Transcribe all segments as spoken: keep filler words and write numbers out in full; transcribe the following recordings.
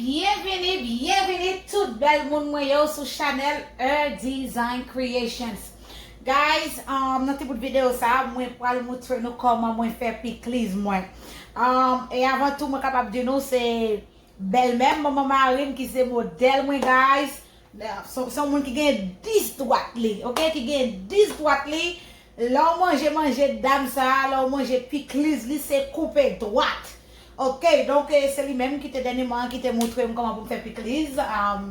Byenvini, byenvini tout bèl moun mwen yo sou chanèl Her Design Creations. Guys, um, nan ti bout videyo sa, mwen pral moutre nou kòman mwen fè pikliz mwen. Um, e avan tou, mwen kapab di nou se bèlmè m, manman mari m ki se modèl mwen, guys. Se, se yon moun ki gen dis dwat li, ok? Ki gen dis dwat li. Lè w manje, manje dam sa a, lè w manje pikliz li, se koupe dwat. Ok, donk, eh, se li menm ki te dènyèman ki te montre m kòman pou m fè pikliz. Um,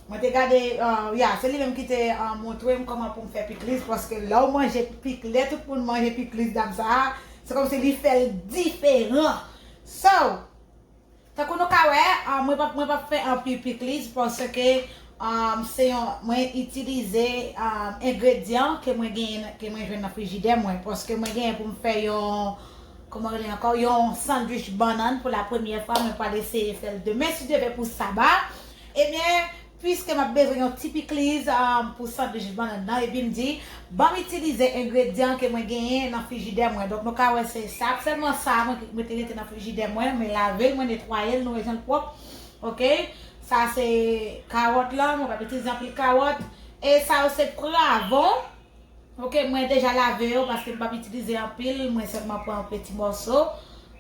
mwen te gade, uh, ya, se li menm ki te, uh, montre m kòman pou m fè pikliz, paske lè w manje pik, lè tout moun manje pikliz dam sa a, se kòmsi li fè l diferan. So, tankou nou ka wè, ah, mwen p ap, mwen p ap fè anpil pikliz paske, ah, se yon, mwen itilize, ah, engredyan ke mwen genyen, ke mwen jwenn nan frijidè mwen. Paske mwen genyen pou m fè yon, kòman rele ankò, yon sandwich bannann pou la premyè fwa. Mwen pral eseye fè l demen si Dye vle pou saba. Ebyen, piske m ap bezwen yon ti pikliz, um, pou sandwich bannann nan, epi m di, ban m itilize engredyan ke mwen genyen nan frijidè mwen. Donk, nou ka wè se sa, sèlman sa mwen, mwen te rete nan frijidè mwen, mwen lave l, mwen netwaye l, nou wè jan l pwòp. Ok? Sa se kawòt lan, mwen p ap itilize anpil kawòt. E sa yo se pwavon. Ok, mwen deja lave yo paske m p ap itilize anpil, mwen sèlman pran yon peti mòso.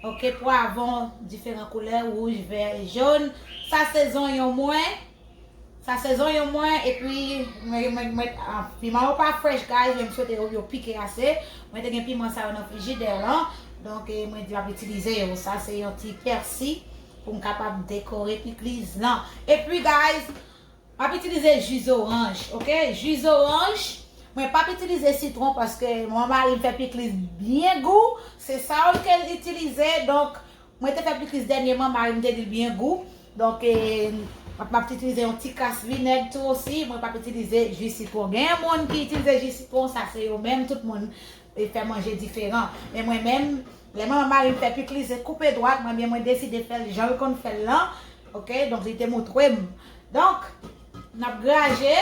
Ok, pwavon diferan koulè, wouj, vè e jòn. Sa se zonyon mwen. Sa se zonyon mwen, epi mwen, mwen, mwen, ah, piman yo pa fresh, guys, men m swete yo, yo pike ase. Mwen te gen piman sa yo nan frijidè lan. Donk, eh, mwen di m ap itilize yo. Sa se yon ti pèsi pou m kapab dekore pikliz lan. Epi, guys, m ap itilize ji zoranj, ok? Ji zoranj, mwen p ap itilize sitwon paske mwen mari m fè pikliz byen gou, se sa l ke l itilize, donk mwen te fè pikliz dènyèman, mari m te di l byen gou, donk, eh, m ap, m ap itilize yon ti kras vinèg tou osi, mwen p ap itilize ji sitwon. Gen moun ki itilize ji sitwon, sa se yo menm, tout moun e fè manje diferan. Men mwen menm, lè manman mari m fè pikliz, se koupe dwat, mwen byen mwen deside fè l jan l konn fè l lan. Ok, donk li te montre m. Donk, n ap graje.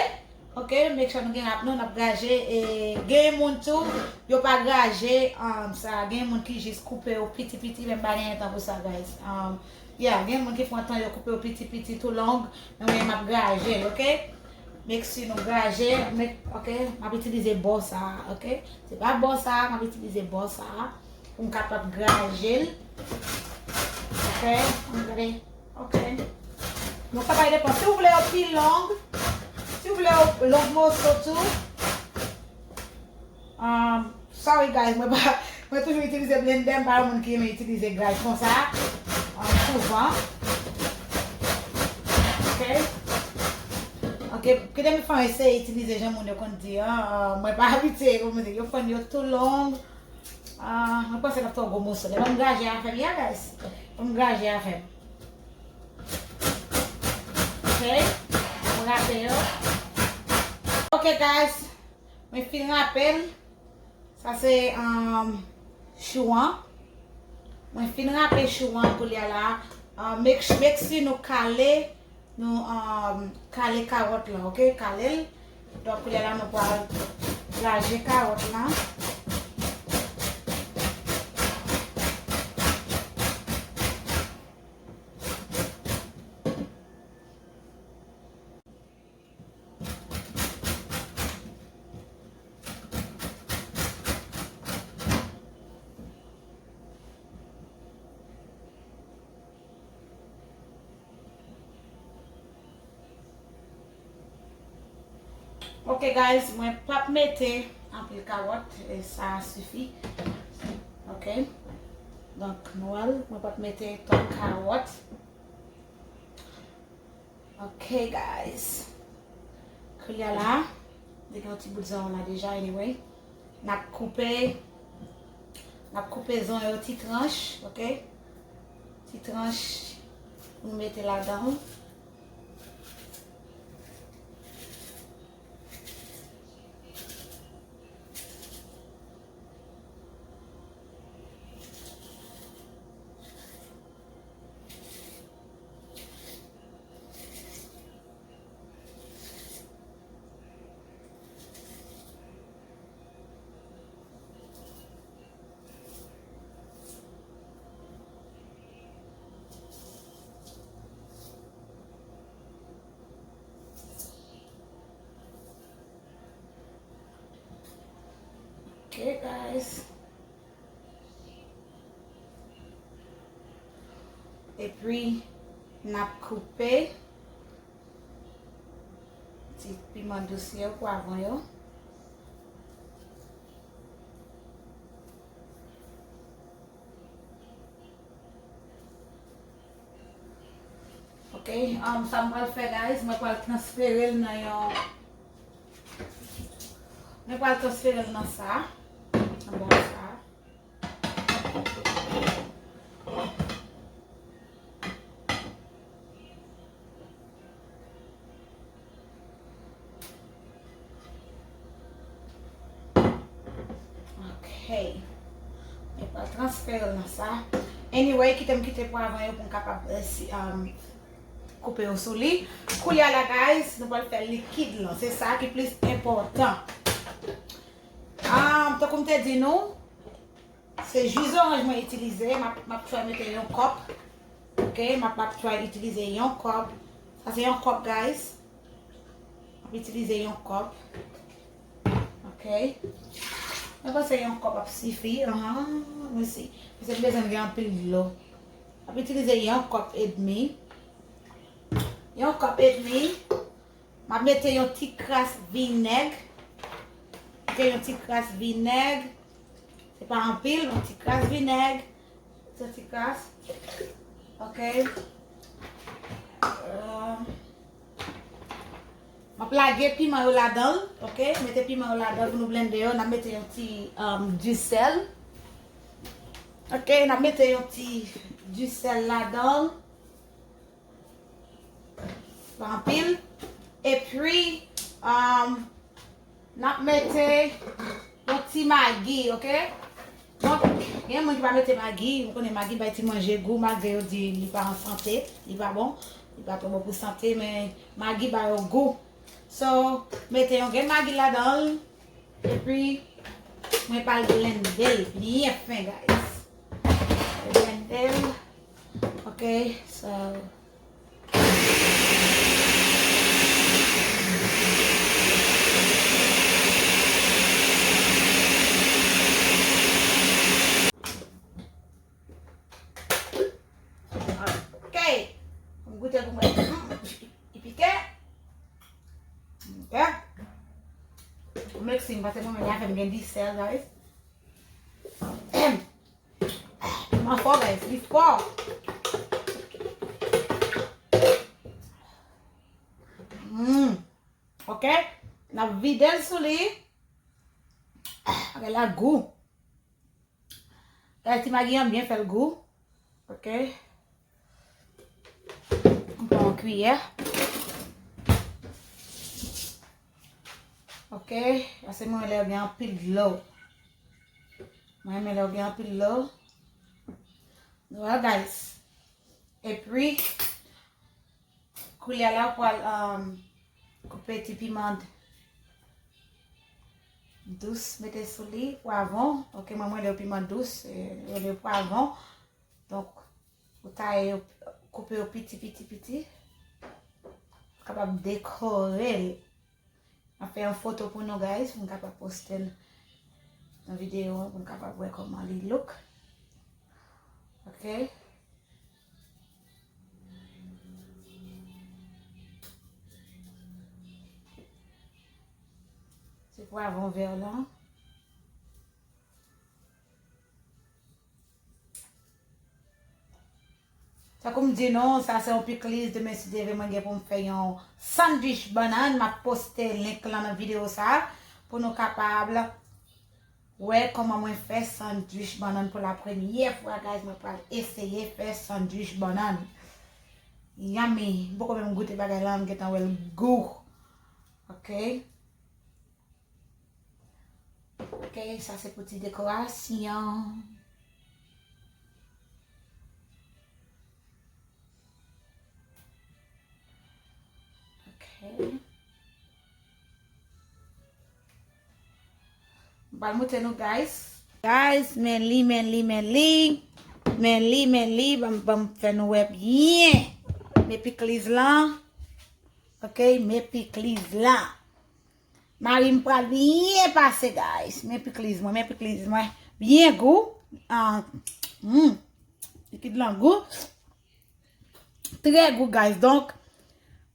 Ok, make sure nou gen rap nou, n ap graje. E gen moun tou, yo pa graje, um, sa, gen moun ki jis koupe yo piti piti, men m pa genyen tan pou sa, guys. Um, yeah, gen moun ki pran tan yo koupe yo piti piti, tou long, men mwen m ap graje l, ok? Make sure nou graje, make, ok? M ap itilize bò sa a, ok? Se pa bò sa a, m ap itilize bò sa a pou m kapab graje l. Ok? Ann gade. Ok. Donk sa pa depan. Si w vle yo pi long, si w vle yo long moso tou, um, sorry guys, mwen pa, mwen toujou itilize blendè, m pa yon moun ki renmen itilize gras konsa, um, souvan. Ok? Ok, kite m fè eseye itilize jan moun yo konn di an, uh, mwen pa abitye, kòman di, yo fè yo tou long. Ah, mwen panse l ap twò gwo moso. Lè ban m graje afè m, ya, guys. Ban m graje afè m. Ok. Mwen rape yo. Ok, guys. Mwen fin rape l. Sa se, um, chou an. Mwen fin rape chou an koulye a la. Ah, make, make sure nou kale Nou, um, kale kawòt lan, ok? Kale l. Donk, koulye a la, nou pral graje kawòt lan. Ok, guys, mwen p ap mete anpil kawòt, e sa sifi. Ok. Donk, nou wè l, mwen p ap mete twòp kawòt. Ok, guys. Koulye a la, li gen yon ti bout zonyon la deja, anyway. N ap koupe, n ap koupe zonyon yo ti tranch, ok? Ti tranch, nou mete ladan. Ok, guys. Epi, n ap koupe ti piman dous yo, pwavwon yo. Ok, um, sa m pral fè, guys, mwen pral transfere l nan yon, mwen pral transfere l nan sa, nan bòl sa. Ok. Mwen pral transfere l nan sa. Anyway, kite m kite pwavwon yo pou m kapab, eh, si, um, koupe yo sou li. Koulye a la, guys, nou pral fè likid lan. Se sa ki plis enpòtan. Um, tankou m te di nou, se ji zoranj mwen itilize. M ap, m ap try mete yon kòp. Ok, m ap, m ap try itilize yon kòp. Sa se yon kòp, guys. M ap itilize yon kòp. Ok. Mwen panse yon kòp ap sifi. Ahan, mwen si. Paske m bezwen gen anpil dlo. M ap itilize yon kòp edmi. Yon kòp edmi. M ap mete yon ti kras vinèg. Ok, yon ti kras vinèg. Se pa anpil, yon ti kras vinèg. Yon ti kras. Ok. Euh, m ap lage piman yo ladan l. Ok, mete piman yo ladan pou nou blende yo. N ap mete yon ti, um, disèl. Ok, n ap mete yon ti disèl ladan l. Pa anpil. Epi, um, n ap mete yon ti magi, ok? Donk, gen moun ki pa mete magi, ou konnen magi bay ti manje gou, malgre yo di li pa an sante, li pa bon, li pa twò bon pou sante, men magi ba yo gou. So, mete yon grenn magi ladan l, epi mwen pral blende l byen fen, guys. Blende l. Ok, so. Ok. M goute pou mwen. Hmm, li pike. Ok. M mixing, paske mwen menm la fè m gen disèl, guys. Piman fò, guys, li fò. Mm. Ok. N ap vide l sou li. Bagay la gou. Guys, ti magi an byen fè l gou. Ok. M pran yon kiyè. Ok. Paske mwen lè gen anpil dlo. Mwen renmen lè w gen anpil dlo. Voilà, guys. Epi, koulye a la, w pral, um, koupe ti piman dous, mete sou li, pwavwon. Ok, mwen, mwen rele yo piman dous, eh, yo rele yo pwavwon. Donk, ou taye yo, koupe yo piti, piti, piti. Kapab dekore l. M ap fè yon foto pou nou, guys, pou m kapab poste l nan videyo an, pou n kapab wè kòman li look. Ok. Se pwavwon vè lan. Tankou m di nou, sa se yon pikliz, demen si Dye vle mwen gen pou m fè yon sandwich bannann, m ap poste link lan nan videyo sa a, pou nou kapab wè kòman mwen fè sandwich bannann pou la premyè fwa, guys, mwen pral eseye fè sandwich bannann. Yummy, m poko menm goute bagay lan, m gentan wè l gou. Ok. Ok, sa se pou ti dekorasyon. Ok. M pral montre nou, guys. Guys, men li, men li, men li. Men li, men li, ban m, ban m fè nou wè byen. Men pikliz lan. Ok, men pikliz lan. Mari m pral byen pase, guys. Men pikliz mwen, men pikliz mwen. Byen gou. Ah, mm. Likid lan gou. Trè gou, guys. Donk,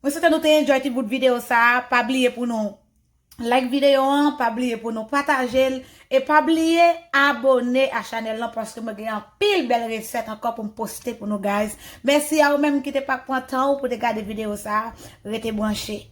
mwen swete nou te enjoy ti bout videyo sa a. Pa bliye pou nou like videyo an, pa bliye pou nou pataje l, e pa bliye abone a chanèl lan, paske mwen gen anpil bèl resèt ankò pou m poste pou nou, guys. Mèsi a ou menm ki te pa pran tan ou pou te gade videyo sa a. Rete branche.